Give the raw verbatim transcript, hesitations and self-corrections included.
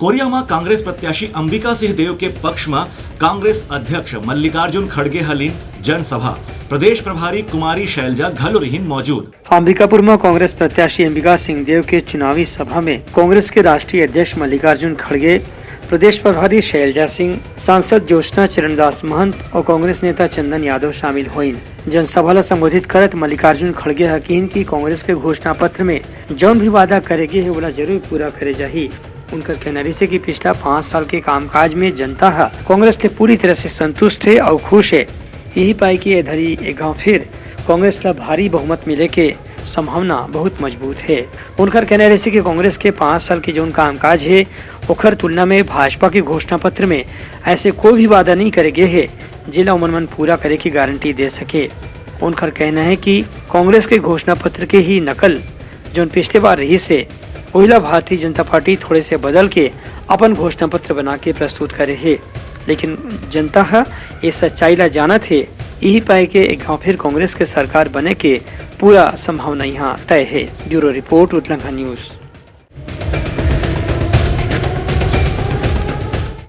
कोरिया म कांग्रेस प्रत्याशी अंबिका सिंह देव के पक्ष म कांग्रेस अध्यक्ष मल्लिकार्जुन खड़गे ह लीन जनसभा। प्रदेश प्रभारी कुमारी शैलजा घलो रिहिन मौजूद। अंबिकापुर म कांग्रेस प्रत्याशी अंबिका सिंह देव के चुनावी सभा में कांग्रेस के राष्ट्रीय अध्यक्ष मल्लिकार्जुन खड़गे, प्रदेश प्रभारी शैलजा सिंह, सांसद ज्योत्सना चरणदास महंत और कांग्रेस नेता चंदन यादव शामिल होइन। जनसभा ला संबोधित करत मल्लिकार्जुन खड़गे ह किहिन कि कांग्रेस के घोषणा पत्र में जौन भी वादा करे गे हे, ओला जरूर पूरा करे जाही। उनकर कहना रहिसे कि पिछला पाँच साल के कामकाज में जनता ह कांग्रेस ले पूरी तरह से संतुष्ट हे अउ खुश हे। यही पाय कि ए धरी एक घाव फिर कांग्रेस ला भारी बहुमत मिले के संभावना बहुत मजबूत हे। उनकर कहना रहिसे कि कांग्रेस के पाँच साल के जौन कामकाज हे, ओखर तुलना में भाजपा के घोषणा पत्र में ऐसे कोई भी वादा नहीं करे गे हे, जेला ओमन मन पूरा करे के गारंटी दे सके। उनकर कहना हे कि कांग्रेस के घोषणा पत्र के ही नकल जौन पिछले बार रहिसे, ओहिला भारतीय जनता पार्टी थोड़े से बदल के अपन घोषणा पत्र बना के प्रस्तुत करे हे, लेकिन जनता ह ए सच्चाई ला जानत हे। यही पाय के एक घाव फिर कांग्रेस के सरकार बने के पूरा संभावना यहाँ तय हे। Bureau report, Utlangha news.